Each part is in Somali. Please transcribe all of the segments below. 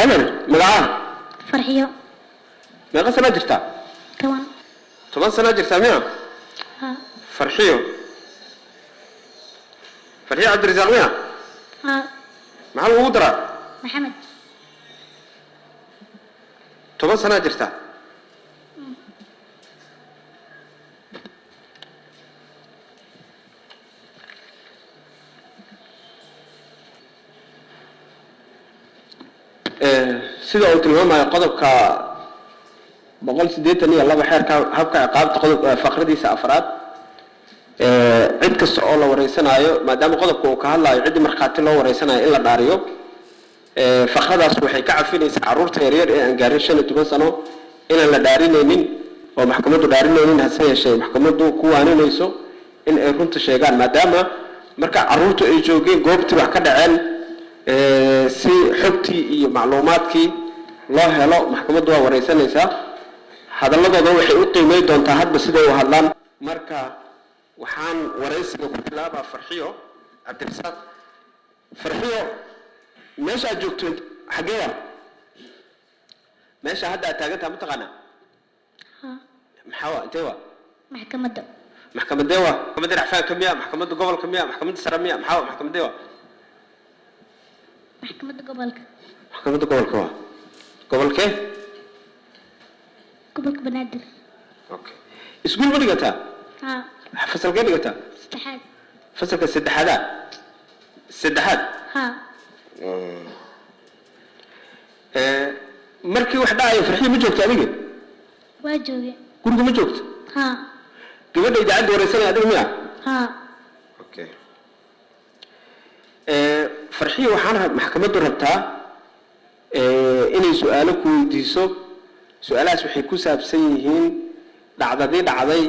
Anan magacaa? Farxiyo. Meeqa sanaa jirtaa? 10. 10 sanaa jirtaa miya? Haa. Farxiyo, Farxiyo Cabdirasaaq miya? Haa. Maxaa lagugu daraa? Maxamed. 10 sanaa jirtaa. Sida uu tilmaamayo qodobka 182 xeerka habka ciqaabta, qodob faqradiisa afraad, cid kasta oo la wareysanaayo, maadaama qodobka uu ka hadlayo ciddii markhaati loo wareysanayo in la dhaariyo, faqradaas waxay ka cafinaysaa carruurta yaryar ee aan gaarin 15 sano inaan la dhaarinaynin oo maxkamaddu dhaarinaynin, hase yeeshee maxkamaddu ku waaninayso in ay runta sheegaan, maadaama marka carruurtu ay joogeen goobtii wax ka dhaceen, si xogtii iyo macluumaadkii loo helo. Maxkamaddu waa wareysanaysaa, hadalladooda waxay u qiimeyn doontaa hadba siday u hadlaan. Marka waxaan wareysiga ku bilaabaa Farxiyo Cabdirasaaq. Farxiyo, meesha aad joogto xaggee waa? Meesha hadda aad taagantaha ma taqaanaa? Haa. Maxaa waa? Intee waa? Maxkamadda. Maxkamadee waa? Maxkamadda racfaanka miya? Maxkamadda gobolka miya? Maxkamadda sare miya? Maxaa waa? Maxkamadee waa? Maxkamadda gobolka. Maxkamadda gobolka waa gobolkee? Gobolka Banaadir. Okay, iskuul ma dhigataa? Haa. Fasalkee dhigataa? Saddexaad. Fasalka saddexaadaa? Saddexaad? Haa. Markii wax dhacayo, Farxiyo, ma joogto adiga? Waa joogay. Guriga ma joogto? Haa. Gabadha idaacadda wareysanaya adiga miya? Haa. Okay, Farxiyo, waxaan maxkamaddu rabtaa inay su-aalo ku weydiiso. Su-aalahaas waxay ku saabsan yihiin dhacdadii dhacday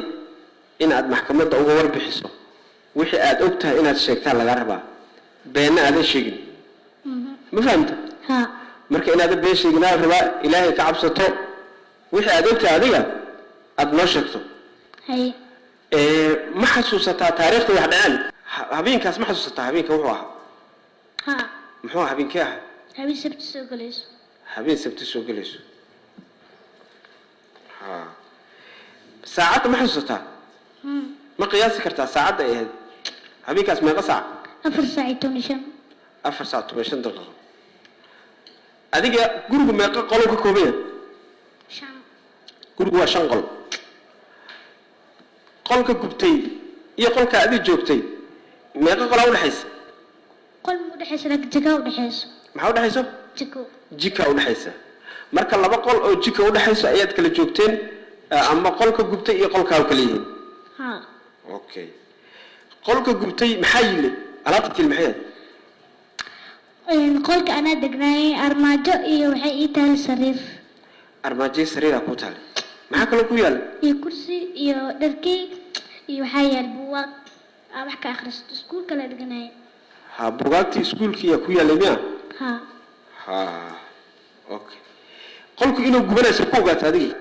in aad maxkamadda uga warbixiso. Wixii aad og tahay inaad sheegtaan laga rabaa, beenna aadan sheegin. Ma fahamta? Haa. Marka inaadan been sheegin aa la rabaa, Ilaahay ka cabsato, wixii aad og tahay adiga aada noo sheegto. Haye. Ma xasuusataa taariikhda wax dhaceen? Habeenkaas ma xasuusataa habeenka wuxuu ahaa? Haa. Muxuu ahaa? Habeenkee ahaa? Habeen Sabti soo galayso. Habeen Sabti soo gelayso. Ha, saacadda ma xasuusataa? Ma qiyaasi kartaa saacadda ay ahayd habeenkaas? Meeqa saac? 4 saac iyo 15. 4 saac 15 daqiiqo. Adiga gurigu meeqa qolo ka kooban yahay? 5. Gurigu waa shan qol. Qolka gubtay iyo qolka adig joogtay meeqa qolaa udhexaysa? Qol ma udhexaysa, laakiin jika udhexayso. Maxaa udhexayso? Jiko. Jika udhexaysa. Marka laba qol oo jika udhexayso ayaad kala joogteen, ama qolka gubtay iyo qolkaa kala yihiin? Haa. Okay, qolka gubtay maxaa yilay? Alaabta til maxay ahayd? Qolka anaa degnaayay, armaajo iyo waxay ii tahay sariir. Armaajo, sariiraa ku taale. Maxaa kaloo ku yaala? Iyo kursi iyo dharkey iyo waxaa yaal buugaag aa wax ka akhristo, iskuulka la dhiganaayay. Ha, bugaagtii iskuulkii yaa ku yaalay miya? Haa. Ha, okay, qolku inuu gubanayso ku ogaata adiga?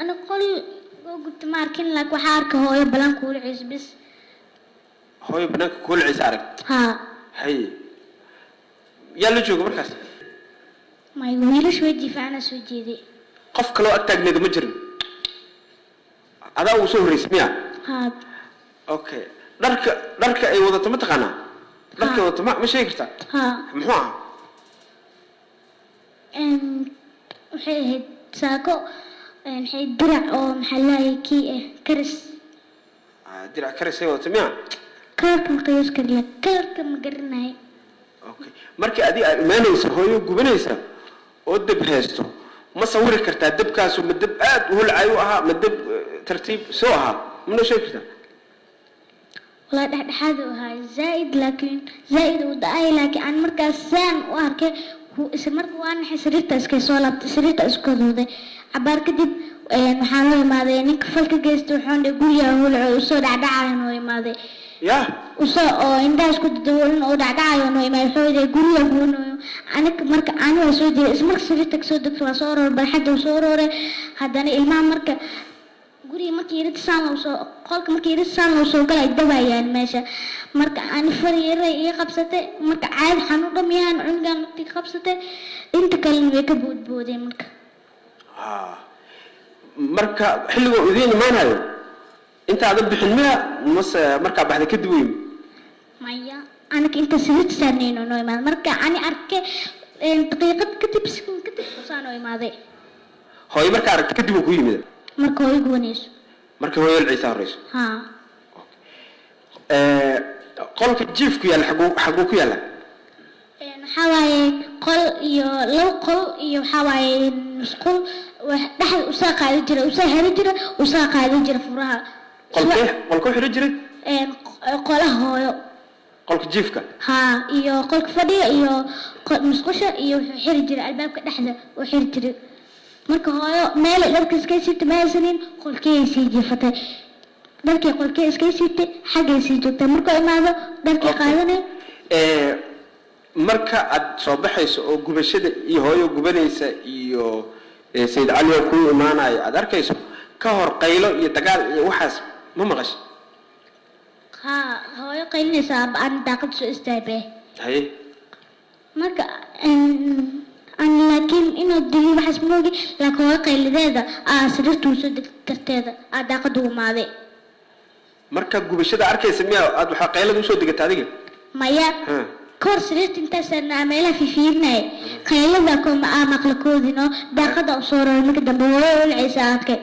Ana qol oo gubta ma arkin, laakiin waxaa arka hooyo banaanka kuulacayso bis. Hooyo banaanka kuulacaysa arag? Haa. Haye, yaa la jooga markaas? May, wiilasha way jiifa, anaa soo jeeday. Qof kaloo ag taagneeda ma jirin? Adaa ugu soo horreysay miya? Haa. Okay, dharka ay wadato ma taqaanaa? Dharka ay wadato ma sheegi kartaa? Haa. Muxuu ahaa? Waxay ahayd saako, waxay dirac oo maxaa laayay kii ah karis. Ah, dirac karisay wadato miya? Kalarka ma qiyaas kari, laakiin kalarka ma garanayo. Okay, markii adi aad imaanaysa hooyo gubanaysa oo deb haysto, ma sawiri kartaa debkaasu? Ma deb aad u holcay u ahaa, ma deb tartiib soo ahaa? Ma noo sheegi kartaa? Walaa, dhexdhexaad uu ahaa, zaaid, laakiin zaaid uu da-ay, laakiin aan markaas saan u arkay isla marka waa naxay, sariirta iska soo laabtay, sariirta isku duuday. Cabaar kadib waxaa noo imaaday ninka falka geystay, wuxuuna dhihi guriga holaco usoo dhacdhacayo noo imaaday. Ya. Usoo oo indhaha isku dadawoolan oo dhacdhacayo noo imaaday, wuxuu yidhi guriga guunayo. Aniga marka ani waa soo jeeday, isla marka sariirta kasoo degto waa soo arooray, barxadda uu soo arooray. Haddana ilmaha marka guriga markii yarid saan loo soo, qolka markii yarid saan loo soo galay, dabayaan meesha. Marka ani far yaray ii qabsatay, marka caadi xanuun dhamiyaan cunugan lugtii qabsatay. Inta kalena way ka boodboodeen marka. Ha, marka xilligoo idiin imaanayo intaadan bixin miya mase markaa baxda kadib u yimi? Maya, anaga inta sariirta saarnayno noo imaaday. Marka ani arkay daqiiqad kadib, second kadib usaa noo imaaday. Hooyo markaa aragta kadib uu ku yimid? Marka hooyo gubanayso. Markii hooyo ciisa horeyso? Haa. Qolka jiifku yaalla xaguu ku yaalla? Waxaa waaye qol iyo laba qol iyo waxaa waaye musqul. Dhexda usaa qaadi jira, usaa heri jira, usaa qaadi jira furaha. Qolkee qolkuu xidhan jiray? Qolaha hooyo. Qolka jiifka? Haa, iyo qolka fadhiga iyo musqusha, iyo wuxuu xiri jiray albaabka dhexda uu xiri jiray. Marka hooyo meelay dharka iska siibtay ma haysanin, qolkeey sii jiifatay, dharkii qolkee iska siibtay, xaggay sii joogtay. Markuu imaado dharkii qaadanay. Marka aad soo baxayso oo gubashada iyo hooyo gubanaysa iyo Sayid Cali oo kuu imaanayo aad arkayso, ka hor qaylo iyo dagaal iyo waxaas ma maqashay? Haa, hooyo qaylinaysa aan daaqad soo istaagay. Haye. Marka aan laakiin inuu dili waxaas moogi, laakiin hooyo qaylideeda aa sariirtuu soo deg darteeda aa daaqada u imaaday. Marka gubashada arkaysa miya aad waxaa qaylada usoo degata adiga? Maya. Kahor sariirta intaasaan meelaha fiifiirinay, qaylada kuma aa maqla koodin oo daaqada u soo raray. Marka dambe hooyo ulcaysa arkay.